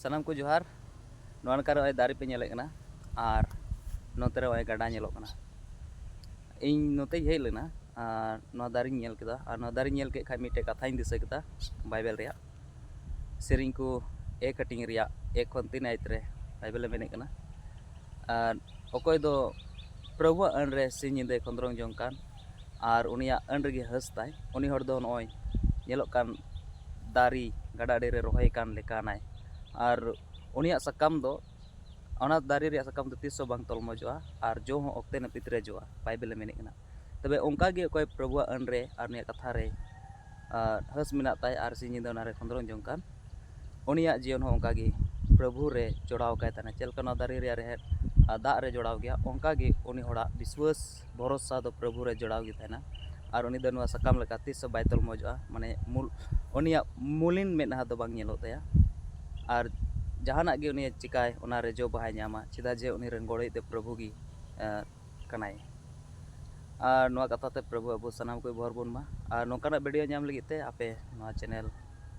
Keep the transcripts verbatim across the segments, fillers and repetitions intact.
ᱥᱟᱱᱟᱢ ᱠᱚ ᱡᱚᱦᱟᱨ᱾ ᱱᱚᱣᱟ ᱱᱟᱠᱷᱟ ᱨᱮ ᱱᱚᱜᱼᱚᱭ ᱫᱟᱨᱮ ᱯᱮ ᱧᱮᱞᱮᱫ ᱠᱟᱱᱟ ᱟᱨ ᱱᱚᱛᱮ ᱨᱮ ᱱᱚᱜᱼᱚᱭ ᱜᱟᱰᱟ ᱧᱮᱞᱚᱜ ᱠᱟᱱᱟ᱾ ᱤᱧ ᱱᱚᱛᱮᱧ ᱦᱮᱡ ᱞᱮᱱᱟ ᱟᱨ ᱱᱚᱣᱟ ᱫᱟᱨᱮᱧ ᱧᱮᱞ ᱠᱮᱫᱟ, ᱟᱨ ᱱᱚᱣᱟ ᱫᱟᱨᱮᱧ ᱧᱮᱞ ᱠᱮᱫ ᱠᱷᱟᱱ ᱢᱤᱫᱴᱮᱡ ᱠᱟᱛᱷᱟᱧ ᱫᱤᱥᱟᱹ ᱠᱮᱫᱟ ᱵᱟᱭᱵᱮᱞ ᱨᱮᱭᱟᱜ᱾ ᱥᱮᱨᱮᱧ ᱠᱚ ᱮᱠ ᱦᱟᱹᱴᱤᱧ ᱨᱮᱭᱟᱜ ᱮᱠ ᱠᱷᱚᱱ ᱛᱤᱱ ᱟᱭᱟᱛ ᱨᱮ ᱵᱟᱭᱵᱮᱞ ᱮ ᱢᱮᱱᱮᱫ ᱠᱟᱱᱟ, ᱟᱨ ᱚᱠᱚᱭ ᱫᱚ ᱯᱨᱚᱵᱷᱩᱣᱟᱜ ᱟᱹᱱ ᱨᱮ ᱥᱤᱧ ᱧᱤᱫᱟᱹᱭ ᱠᱷᱚᱸᱫᱽᱨᱚᱝ ᱡᱚᱝ ᱠᱟᱱ ᱟᱨ ᱩᱱᱤᱭᱟᱜ ᱟᱹᱱ ᱨᱮᱜᱮ ᱦᱟᱹᱥ ᱛᱟᱭ, ᱩᱱᱤ ᱦᱚᱲ ᱫᱚ ᱱᱚᱜᱼᱚᱭ ᱧᱮᱞᱚᱜ ᱠᱟᱱ ᱫᱟᱨᱮ ᱜᱟᱰᱟ ᱟᱲᱮ ᱨᱮ ᱨᱚᱦᱚᱭ ᱠᱟᱱ ᱞᱮᱠᱟᱱᱟᱭ᱾ ᱟᱨ ᱩᱱᱤᱭᱟᱜ ᱥᱟᱠᱟᱢ ᱫᱚ, ᱚᱱᱟ ᱫᱟᱨᱮ ᱨᱮᱭᱟᱜ ᱥᱟᱠᱟᱢ ᱫᱚ ᱛᱤᱥ ᱦᱚᱸ ᱵᱟᱝ ᱛᱚᱞᱢᱚᱡᱚᱜᱼᱟ ᱟᱨ ᱡᱚ ᱦᱚᱸ ᱚᱠᱛᱮ ᱱᱟᱹᱯᱤᱛ ᱨᱮ ᱡᱚᱜᱼᱟ, ᱵᱟᱭᱵᱮᱞ ᱮ ᱢᱮᱱᱮᱫ ᱠᱟᱱᱟ᱾ ᱛᱚᱵᱮ ᱚᱱᱠᱟ ᱜᱮ ᱚᱠᱚᱭ ᱯᱨᱚᱵᱷᱩᱣᱟᱜ ᱟᱹᱱ ᱨᱮ ᱟᱨ ᱩᱱᱤᱭᱟᱜ ᱠᱟᱛᱷᱟ ᱨᱮ, ᱟᱨ, ᱦᱟᱹᱥ ᱢᱮᱱᱟᱜ ᱛᱟᱭ ᱟᱨ ᱥᱤᱧ ᱧᱤᱫᱟᱹ ᱚᱱᱟ ᱨᱮ ᱠᱷᱚᱸᱫᱽᱨᱚᱝ ᱡᱚᱝ ᱠᱟᱱ, ᱩᱱᱤᱭᱟᱜ ᱡᱤᱭᱚᱱ ᱦᱚᱸ ᱚᱱᱠᱟ ᱜᱮ ᱯᱨᱚᱵᱷᱩ ᱨᱮ ᱡᱚᱲᱟᱣ ᱠᱟᱭ ᱛᱟᱦᱮᱱᱟ᱾ ᱪᱮᱫ ᱞᱮᱠᱟ ᱱᱚᱣᱟ ᱫᱟᱨᱮ ᱨᱮᱭᱟᱜ ᱨᱮᱦᱮᱫ, ᱟᱨ, ᱫᱟᱜ ᱨᱮ ᱡᱚᱲᱟᱣ ᱜᱮᱭᱟ, ᱚᱱᱠᱟ ᱜᱮ ᱩᱱᱤ ᱦᱚᱲᱟᱜ ᱵᱤᱥᱣᱟᱹᱥ ᱵᱷᱚᱨᱚᱥᱟ ᱫᱚ ᱯᱨᱚᱵᱷᱩ ᱨᱮ ᱡᱚᱲᱟᱣ ᱜᱮ ᱛᱟᱦᱮᱱᱟ᱾ ᱟᱨ ᱩᱱᱤ ᱫᱚ ᱱᱚᱣᱟ ᱥᱟᱠᱟᱢ ᱞᱮᱠᱟ ᱛᱤᱥ ᱦᱚᱸ ᱵᱟᱭ ᱛᱚᱞᱢᱚᱡᱚᱜᱼᱟ, ᱢᱟᱱᱮ ᱢᱩᱞ, ᱩᱱᱤᱭᱟᱜ ᱢᱩᱞᱤᱱ ᱢᱮᱫᱦᱟ ᱫᱚ ᱵᱟᱝ ᱧᱮᱞᱚᱜ ᱛᱟᱭᱟ᱾ ᱟᱨ ᱡᱟᱦᱟᱱᱟᱜ ᱜᱮ ᱩᱱᱤ ᱪᱤᱠᱟᱭ, ᱚᱱᱟ ᱨᱮ ᱡᱚ ᱵᱟᱦᱟᱭ ᱧᱟᱢᱟ, ᱪᱮᱫᱟᱜ ᱡᱮ ᱩᱱᱤ ᱨᱮᱱ ᱜᱚᱲᱚᱭᱤᱡ ᱫᱚ ᱯᱨᱚᱵᱷᱩ ᱜᱮ, ᱮ, ᱠᱟᱱᱟᱭ᱾ ᱟᱨ ᱱᱚᱣᱟ ᱠᱟᱛᱷᱟ ᱛᱮ ᱯᱨᱚᱵᱷᱩ ᱟᱵᱚ ᱥᱟᱱᱟᱢ ᱠᱚᱭ ᱵᱷᱚᱨ ᱵᱚᱱ ᱢᱟ᱾ ᱟᱨ ᱱᱚᱝᱠᱟᱱᱟᱜ video ᱧᱟᱢ ᱞᱟᱹᱜᱤᱫ ᱛᱮ ᱟᱯᱮ ᱱᱚᱣᱟ channel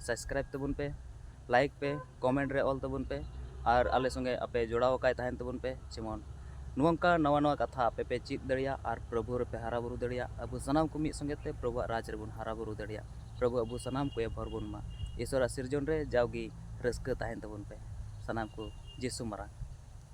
subscribe ᱛᱟᱵᱚᱱ ᱯᱮ, like ᱯᱮ, comment ᱨᱮ ᱚᱞ ᱛᱟᱵᱚᱱ ᱯᱮ, ᱟᱨ ᱟᱞᱮ ᱥᱚᱸᱜᱮ ᱟᱯᱮ ᱡᱚᱲᱟᱣ ᱟᱠᱟᱭ ᱛᱟᱦᱮᱱ ᱛᱟᱵᱚᱱ ᱯᱮ, ᱡᱮᱢᱚᱱ ᱱᱚᱝᱠᱟ ᱱᱟᱣᱟ ᱱᱟᱣᱟ ᱠᱟᱛᱷᱟ ᱟᱯᱮ ᱯᱮ ᱪᱮᱫ ᱫᱟᱲᱮᱭᱟᱜ ᱟᱨ ᱯᱨᱚᱵᱷᱩ ᱨᱮᱯᱮ ᱦᱟᱨᱟ ᱵᱩᱨᱩ ᱫᱟᱲᱮᱭᱟᱜ᱾ ᱟᱵᱚ ᱥᱟᱱᱟᱢ ᱠᱚ ᱢᱤᱫ ᱥᱚᱸᱜᱮ ᱛᱮ ᱯᱨᱚᱵᱷᱩᱣᱟᱜ ᱨᱟᱡᱽ ᱨᱮᱵᱚᱱ ᱦᱟᱨᱟ ᱵᱩᱨᱩ ᱫᱟᱲᱮᱭᱟᱜ᱾ ᱯᱨᱚᱵᱷᱩ ᱟᱵᱚ ᱥᱟᱱᱟᱢ ᱠᱚᱭ ᱵᱷᱚᱨ ᱵᱚᱱ ᱢᱟ᱾ ᱤᱥᱚᱨᱟᱜ ᱥᱤᱨᱡᱚᱱ ᱨᱮ ᱡᱟᱣᱜᱮ ᱨᱟᱹᱥᱠᱟᱹ ᱛᱟᱦᱮᱱ ᱛᱟᱵᱚᱱ ᱯᱮ᱾ ᱥᱟᱱᱟᱢ ᱠᱚ ᱡᱤᱥᱩ ᱢᱟᱨᱟᱝ᱾